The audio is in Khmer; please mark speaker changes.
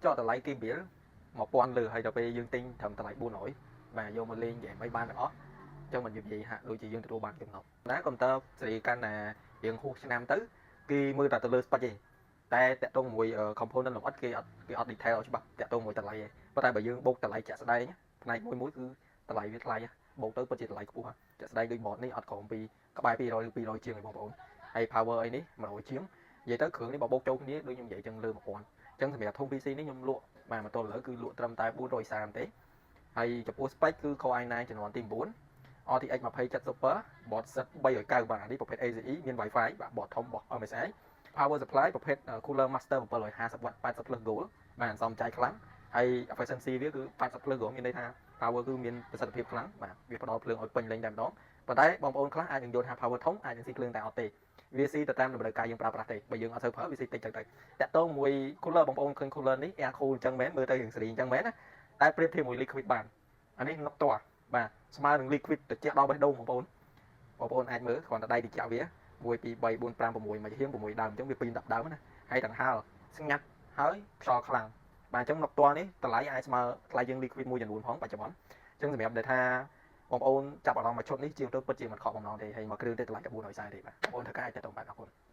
Speaker 1: ចុះតម្លៃគេបៀល1000លើហើយដល់ពេលយើងទិញត្រឹមតម្លៃ400បាទយកមកលេងហ្គេមអីបានទាំងអស់អញ្ចឹងមិននិយាយហាក់ដូចជាយើងទទួលបានចំណុចណាកុំព្យូទ័រសេរីកាន់តែរៀងហួសឆ្នាំទៅគេមើលតែទៅលើ spec ទេតែតាក់ទងមួយ component លម្អិតគេអត់ detail ឲ្យច្បាស់តាក់ទងមួយតម្លៃទេប៉ុន្តែបើយើងបូកតម្លៃជាក់ស្ដែងផ្នែកមួយមួយគឺតម្លៃវាថ្លៃបូកទៅពិតជាតម្លៃខ្ពស់ជាក់ស្ដែងដូច board នេះអត់ក្រោមពីក្បែរ200ឬ200ជាងឯងបងប្អូនហើយ power អីនេះ100ជាងនិយាយទៅគ្រឿងនេះបើបូកចូលគ្នាដូចខ្ញុំនិយាយចឹងលើ1000អញ្ចឹងសម្រាប់ធុង PC នេះខ្ញុំលក់បាទមកទល់ឥឡូវគឺលក់ត្រឹមតែ430ទេហើយចំពោះ spec គឺ Core i9 ជំនាន់ទី9 RTX 2070 Super board Z 390បាទនេះប្រភេទ ACE មាន Wi-Fi បាទ board ធំរបស់ MSI power supply ប្រភេទ Cooler Master 750 W 80 Plus Gold បាទសំចៃខ្លាំងហើយ efficiency វាគឺ80 Plus Gold មានន័យថា power គឺមានប្រសិទ្ធភាពខ្លាំងបាទវាផ្ដល់ភ្លើងឲ្យពេញលេញតែម្ដងប៉ុន្តែបងប្អូនខ្លះអាចនឹងយល់ថា power ធំអាចនឹងស៊ីភ្លើងតែអត់ទេវាស៊ីទៅតាមតម្រូវការយើងប្រើប្រាស់ទេបើយើងអត់សូវប្រើវាស៊ីតិចទៅទៅតាក់ទងមួយ cooler បងប្អូនឃើញ cooler នេះ air cool អញ្ចឹងមែនមើលទៅរៀងសេរីអញ្ចឹងមែនណាតែប្រៀបធៀបមួយ liquid បានអានេះ Noctua បាទស្មើនឹង liquid ត្រជាក់ដល់បេះដូងបងប្អូនបងប្អូនអាចមើលគ្រាន់តែដៃតិចវា1 2 3 4 5 6មួយហៀង6ដើមអញ្ចឹងវា2 10ដើមណាហើយដង្ហើស្ងាត់ហើយខ្យល់ខ្លាំងបាទអញ្ចឹង Noctua នេះតម្លៃអាចស្មើថ្លៃជាង liquid មួយចំនួនផងបច្ចុប្បន្នអញ្ចឹងសម្រាប់ដែលថាបងប្អូនចាប់អារម្មណ៍មួយឈុតនេះជាងទៅពិតជាមិនខកបំណងទេហើយមកគ្រឿងទេតម្លៃតែ440ទេបាទបងប្អូនធ្វើការអាចតាក់ទងបានអរគុណ។